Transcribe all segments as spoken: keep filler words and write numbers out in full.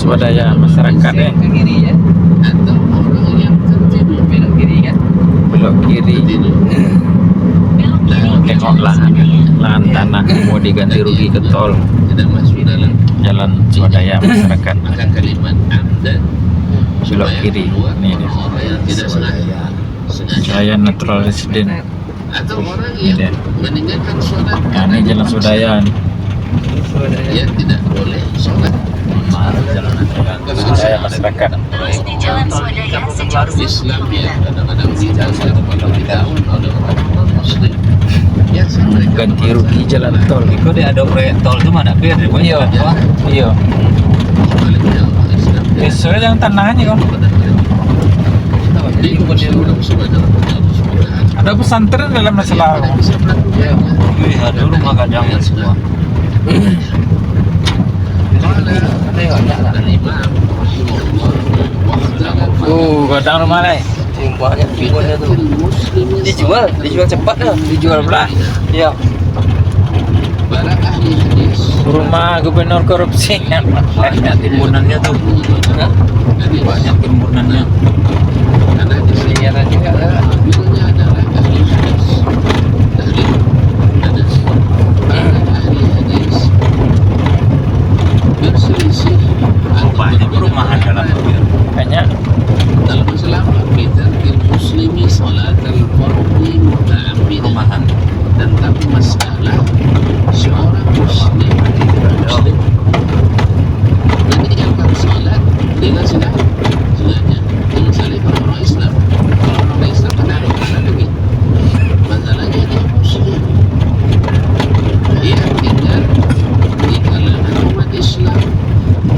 Swadaya masyarakat, eh. Atau orang yang tertidur belok kiri, kan? Belok kiri. Tertidur. Tengoklah, lahan tanah mau diganti rugi ke tol. Tidak masuk dalam jalan swadaya masyarakat. Akan kalimat amdan. Belok kiri. Nih, nih. Orang yang tidak sengaja. Sengaja. Swadaya natural resident. Atau orang yang meninggalkan sholat karena dia terpaksa. Nah, ini jalan swadaya. Yang tidak boleh sholat. Jalan swadaya masyarakat. Terus di jalan swadaya sejauh satu meter. Islam yang kadang-kadang tidak diberitahu oleh orang Muslim. Ya, mereka ganti rugi jalan tol. Iko dek ado proyek tol tu mah, tapi ado proyek jalan tol. Iyo. Sebaliknya, Islam tidak. Sesuai dengan tanahnya, kan? Di Muslim sudah ada. Ada pesantren dalam masalah. Wih, ada rumah gadang yang semua. Oh, gadang rumah ni. Banyak timbunnya tu. Dijual, dijual cepat dah. Dijual pula. Iya. Rumah gubernur korupsi. Banyak timbunannya tu. Hah? Banyak timbunannya. Karena di sini ada juga, ya. Dulunya adalah ahli hadis. Ahli hadis. Para ahli hadis berselisih. Oh, banyak perumahan dalam itu, ya. Banyak. Dalam Islam, bitarkil muslimi salatal fardhi muta'ammidan. Perumahan. Tentang masalah seorang muslim, muslim meninggalkan salat dengan sengaja, sengaja. Yang salah itu orang Islam. Kalau orang Islam, kenapa? Kenapa gitu? Masalahnya dia muslim. Dia tinggal di kalangan umat Islam.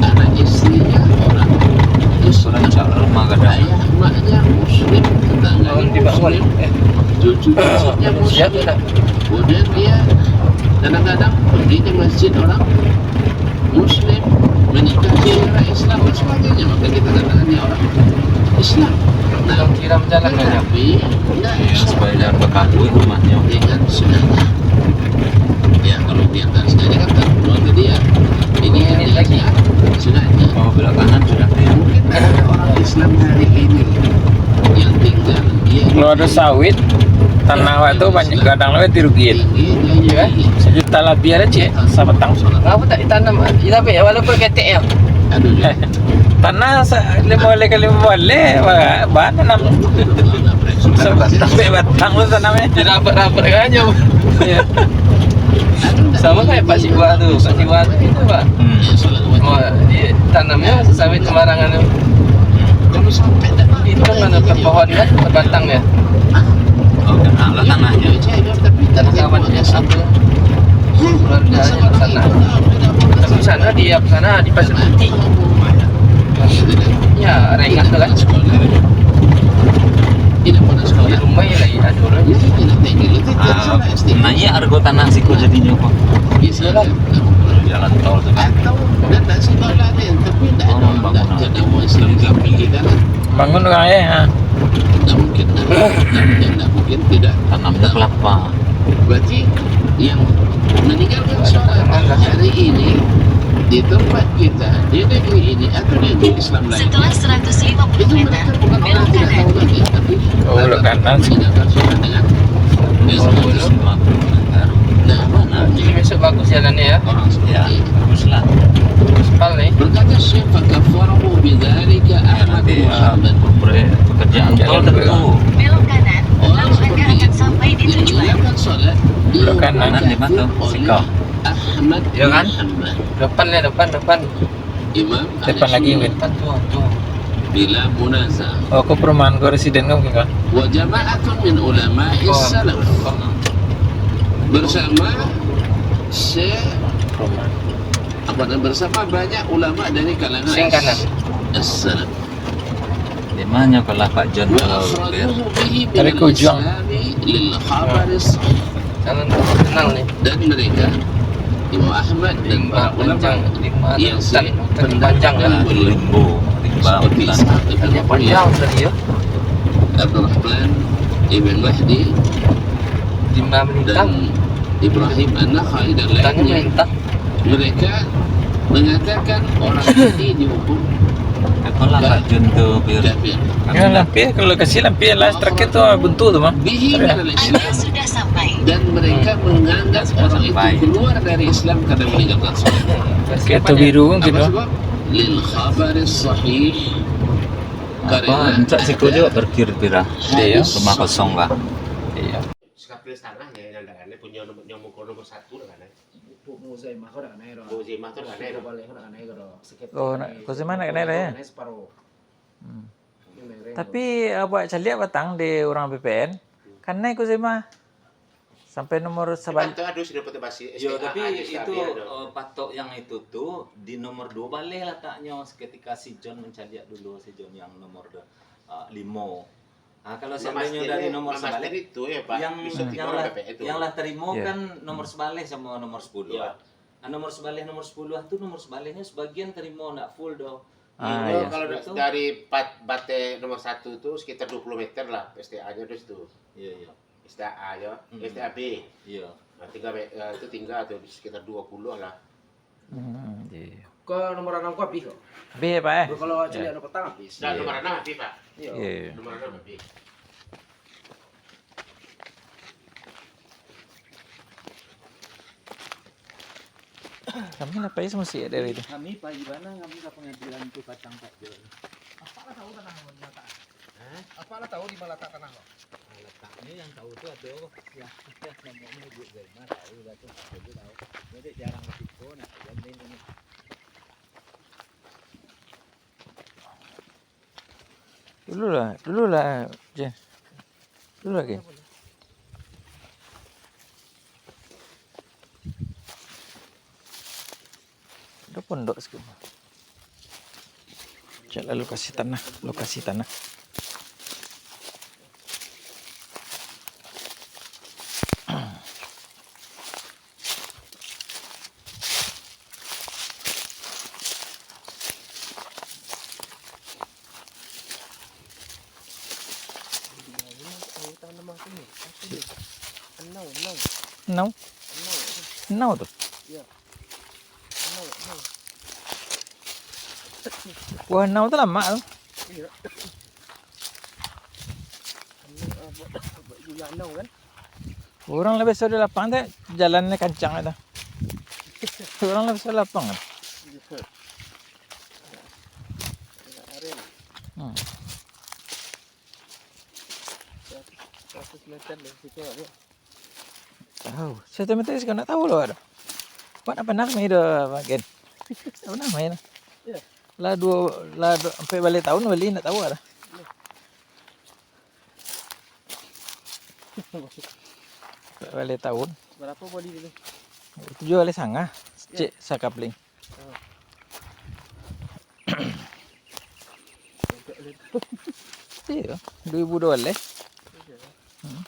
Anak istrinya orang Islam. Orang Islam, rumah gadang. Ayah maknya muslim, tetangganya muslim, cucu cicitnya muslim. Kemudian dia kadang-kadang pergi ke masjid orang Muslim, menikah secara Islam dan sebagainya, maka kita katakan dia orang Islam. Nah, tetapi, enggak. Iya, supaya jangan berkabut rumahnya. Dengan sengaja. Ya, kalau dia tak sengaja kan tak keluar ke dia. Ini, ini lagi sengaja. Oh, belok kanan sudah. Mungkin ada orang Islam hari ini yang tinggal, dia. Kalau ada sawit, tanah awak tu banyak gadang lah, ganti rugi. Iya. Sejuta lebih ada, cik, sabatang. Kenapa tak ditanam? Kita ambil, walaupun ketek ya. Aduh, ya. Tanah sa-, lima baleh kali lima baleh, ba-, ba-, tanam. Sampai batang tu tanamnya. Dia rapat-rapat kan je. Iya. Sama kayak Pak Siwa tu. Pak Siwa tu gitu, Pak. Hmm. Wah, dia tanamnya sawit sembarangan tu. Itu kan ada pohon kan, batang ya. Oh, kenal lah tanahnya. Tanah kawan dia satu. Keluarganya di sana. Tapi sana, di sana, di Pasir Putih. Ya, Rengas tu kan. Di rumah ya, ada orang. Ah, naik harga tanah siko jadinyo, Pak. Jalan tol tu kan. Orang bangun. Bangun orang, eh, ha. Tidak mungkin, tidak mungkin tidak. Tanamnya kelapa. Berarti yang meninggalkan sholat hari ini di tempat kita, di negeri ini, atau di negeri Islam lain, setelah seratus lima puluh meter, belok kanan. Itu mereka bukan orang tidak tahu lagi, tapi oh, belok kanan. Meninggalkan sholat dengan, oh, belok. Nah, jadi besok bagus jalannya ya. Orang seperti itu. Ya, baguslah. Aspal ni. Berkata Syekh, "Fakaffarahu bidzalika Ahmad Muhammad." Pekerjaan tol tentu. Belok kanan, lalu Anda akan sampai di tujuan. Belok kanan, di mana tu? Siko. Ahmad Muhammad. Depan lah, depan, depan. Imam Ahli Sunnah. Depan lagi, mungkin. Depan tu, tu. Bila munazah. Oh, aku perumahan kau, residen kau mungkin, kan? Wa jama'atun min ulama'i salaf. Bersama se-, apa namanya, bersama banyak ulama dari kalangan as-, as-salaf. Di mana kalau Pak John kalau ber- Tarik ke ujung. Lil khabaris. Jangan kenal ni. Dan mereka, Imam Ahmad dan para ulama yang sependapat dengan beliau, seperti Ishaq ibn Rahuya, Abdurrahman ibn Mahdi, dan Ibrahim An-Nakhai dan lainnya. Mereka Mengatakan orang ini dihukum Apalah Kak Jun tu, Bir? Kafir. Kami Yalah. Lampir, kalau kasih lampir lah, terakhir tu, ah, buntu tu, mah. Bihi minal Islam, Anda sudah sampai. Dan mereka menganggap orang itu keluar dari Islam karena meninggalkan sholat. Kayak tu biru kan. Apa gitu. Sebab? Lil khabaris sahih. Apa, karena encak siku juga parkir pira? Iya. Rumah kosong kah? Iya. Sekapil setengah ya, yang dah kan, punyo nomor, yang muko nomor satu dah kan. Bu, Bu Zaimah ko dah kanai ro. Bu Zaimah tu dah kanai ro. Baleh ko dah kanai ro. Sekitar Oh, nak, di Kuzaimah nak kanai ro, ya? Kanai separuh. Hmm. Ini mereng. Tapi, ah, buat caliak batang di urang B P N, kanai Kuzaimah. Sampai nomor sabal- Patut ado sudah patut basi Yo, S T A tapi aja itu, sudah ada. Eh, patok yang itu tu di nomor dua baleh lataknyo. Seketika si John mancaliak dulu, si John yang nomor dua, eh, limo. Ah, kalau seandainya dari nomor sebaleh, itu ya, Pak. Yang, bisa yang tiga lah, orang P P itu. Yang lah terima Iya. kan nomor sebaleh sama nomor sepuluh. Iya. Ah, nomor sebaleh, nomor sepuluh tu, nomor sebalehnyo sebagian terima, ndak full doh. Ah, Iya, iya. Kalau da-, dari pat-, bateh nomor satu tu sekitar dua puluh meter lah S T A-nyo dari situ. Iya, iya. S T A aja, Hmm. S T A B. Iya. Nah, tinggal be-, eh, itu tinggal tu sekitar dua puluh lah. Hmm, iya, iya. Ke nomor anam ko habis ko. Habis ya, Pak, eh? Kalau caliak nomor petang habis. Dah, Iya. nomor anam habis, Pak. Iya. Iya, iya. Nomor anam habis. Kami lah pai sama si dari itu. Kami pai di mana, kami ka pangadilan tu patang Pak Jo. Apak lah tahu tanah ko di mana? Hah? Apak lah tahu di mana letak tanah ko? Ah, letaknyo yang tahu tu ado, yang, yang namonyo Juk Zaima tahu lah tu, Mak Jo tahu. Jadi jarang ke situ, nah, jadi ini. Dulu lah, dulu lah, Jen. Dulu lagi. Ada pondok sikit. Cek lah lokasi tanah, lokasi tanah. Enau? Enau tu? Buah enau tu lamak tu. Iyo. Anu, ah, buat, buat gula anau kan? Urang lah biaso di lapang tu, jalannyo kancang tu. Urang lah biaso di lapang kan? Iyo. Aren. Hmm. Seratus meter dari situ aja. Tahu. Seratus meter siko ndak tahu lo ado. Awak ndak pernah main do, Pak Gen? Ndak pernah main. Iyo. Lah duo, lah duo, ampek baleh tahun bali ndak tahu ado. Iyo. Ampek baleh tahun. Barapo bali dulu? Tujuah baleh sangah. Iyo. Cek sakapling. Oh. Iyo, duo ribu duo baleh. Iyo. Hmm.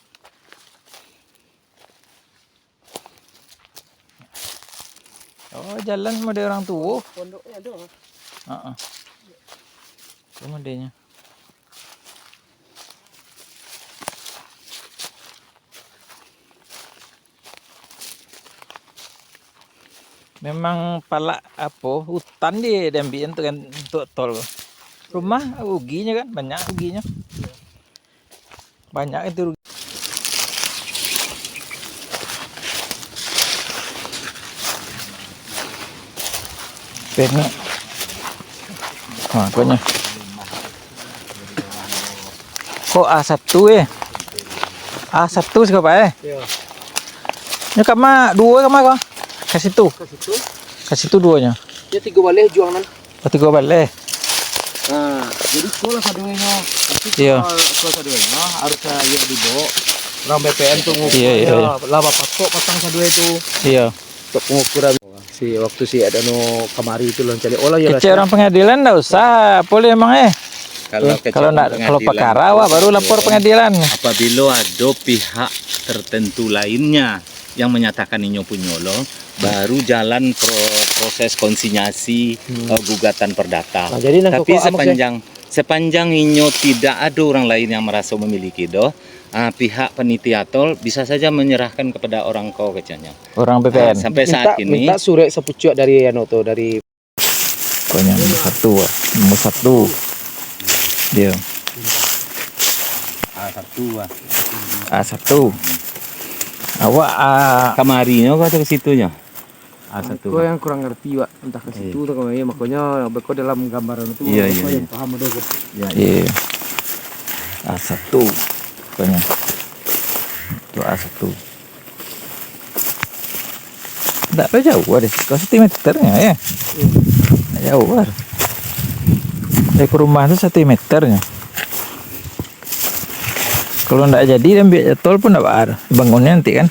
Oh, jalan model urang tuo. Pondoknyo ado, ah? Heeh. Itu modelnyo. Memang palak apo, hutan di, diambiak tu kan, untuak tol. Rumah ruginyo kan, banyak ruginyo. Banyak itu rugi. Tengok. Ha, koknyo. Kok A satu, eh? A satu siko, Pak, eh? Iyo. Nyo kama duo kama ko? Ka situ. Ka situ? Ka situ duonyo. Yo tigo baleh juang nan. Oh, tigo baleh. Nah, jadi sekolah saduenyo. Iyo. Sekolah, sekolah saduenyo harus, ah, iyo dibawa urang B P N tu ngukur. Iyo, iyo, iyo. Lah bapatok patang sadue tu. Iyo. Untuk pengukuran. Si, waktu si Adano kamari tu lah cari. Oh, lah, iyo lah. Kecek urang pengadilan ndak usah, apo lai emang, eh? Kalau, eh, kecek kalau urang nak, kalau pengadilan pekara, tu, wah, baru lapor pengadilan. Apabila ada pihak tertentu lainnya yang menyatakan inyo punyo lo, baru jalan pro-, proses konsinyasi, Hmm. eh, gugatan perdata. Nah, jadi nang Tapi kok, Amus, ya? sepanjang, sepanjang inyo tidak ada orang lain yang merasa memiliki doh, ah, pihak panitia tol bisa saja menyerahkan kepada orang ko, keceknyo. Orang B P N. Ah, sampai saat Minta, ini minta surat sapucuak dari, anu tu, dari Pokoknyo nombor satu lah. Nombor satu. Dia. A satu lah. A satu. Awak A. Kamari nyo ka situ nyo? A satu. Ko yang kurang ngerti, Wak. Entah ka situ atau ka mano, makonyo beko dalam gambaran tu, Iya, iya, beko yang iya. paham ado ko. Iya, iya. Iya. A satu. Pokoknyo. Tu A satu. Ndak jauah dari siko, satu meternyo, yo. Iya. Ndak jauah. Dari ka rumah tu satu meternyo. Kalau ndak jadi, diambiak tol pun ndak baa. Bangunnyo nanti kan.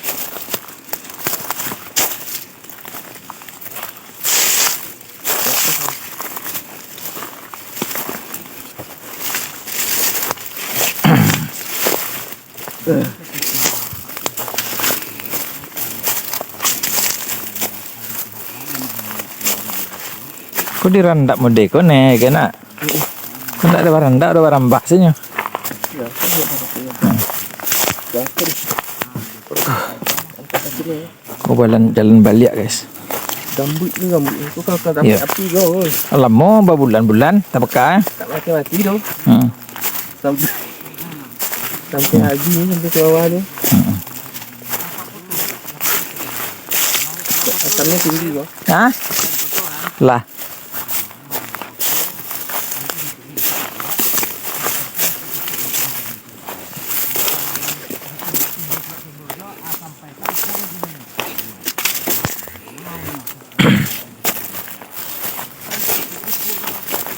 Ko dirandak mode ko ne, kena. Ko ndak ado barandak, ado barambah sinyo. Ko jalan, jalan baliak, guys. Gambuik tu, gambuik tu. Ko kalau, kalau Iya. tampek api ko, oi. Lamo, babulan-bulan, tabaka, eh. Tak mati-mati tu. Hmm. Sampai, sampai habis ni, sampai ka bawah ni. Hmm. Asamnyo tinggi ko. Hah? Lah.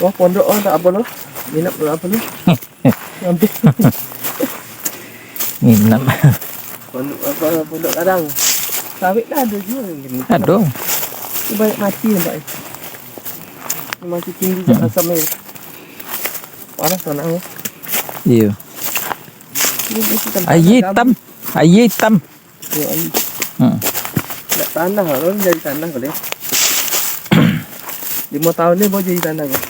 Oh, pondok, oh, tak apa lo. Minap tak apa lo. Ambil. Nginap. Pondok apa, pondok kadang. Sawit lah ado juo. Ado. Ni banyak mati nampak ni. Ni masih tinggi Hmm. asam ni. Panas tanah ni. Iyo. Ini mesti tempat Aia tanam. Hitam. Aia hitam. Yo, aia. Hmm. Ndak tanah, kalau jadi tanah ko deh. Limo tahun ni baru jadi tanah ko.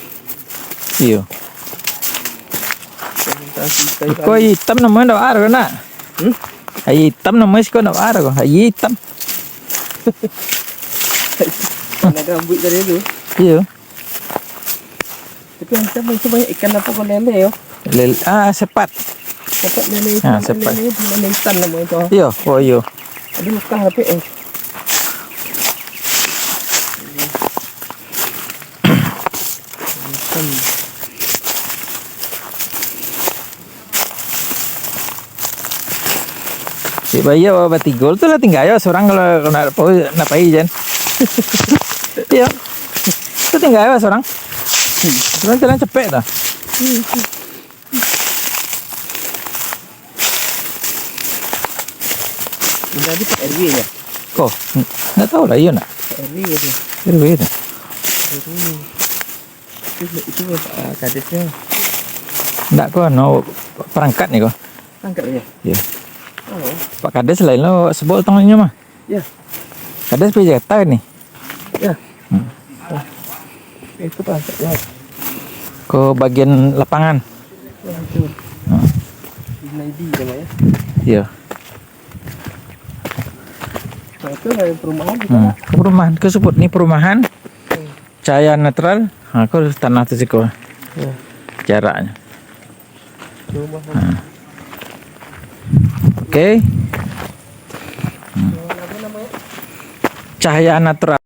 Iyo. Fermentasi kayu Ko kali. Aia hitam namonyo ndak baa ko nak? Hmm? Aia hitam namonyo siko ndak baa ko. Aia hitam. Tanah gambuik tadi tu. Iyo. Tapi macam itu banyak ikan apa ko lele yo. Lele, ah, sepat. Sepat lele Ah, hitam, sepat. lele, lele hitam namonyo tu. Iyo, oh iyo. Ado lukah tapi eh. Hitam. Cik Bayu awak batigo tu lah, tingga awak surang kalau, kalau nak pai, nak pai jan. Iyo. Tu tingga awak surang. Surang jalan capek tu. Ini tadi Pak R W ya? Ko, n-, ndak tahu lah, iyo nak. Pak R W ya tu. R W tu. R W. Itu, itu, ah, kadesnya. Ndak ko, no, perangkat ni ko. Perangkat ya? Iya. Oh. Pak Kades lain lo, sebut tangannya mah. Ya. Kades pai Jakarta ni. Ya. Hmm. Oh. Itu perangkat ya. Ko bagian lapangan. Ya, itu. Hmm. Junaidi namanya. Iya. Nah, itu lah yang perumahan kita. Hmm. Ko perumahan, ko sebut ni perumahan. Hmm. Cahaya natural. Ha, ko tanah tu siko. Ya. Jaraknyo. Perumahan. Ha. Oke. Hmm. Cahaya natural.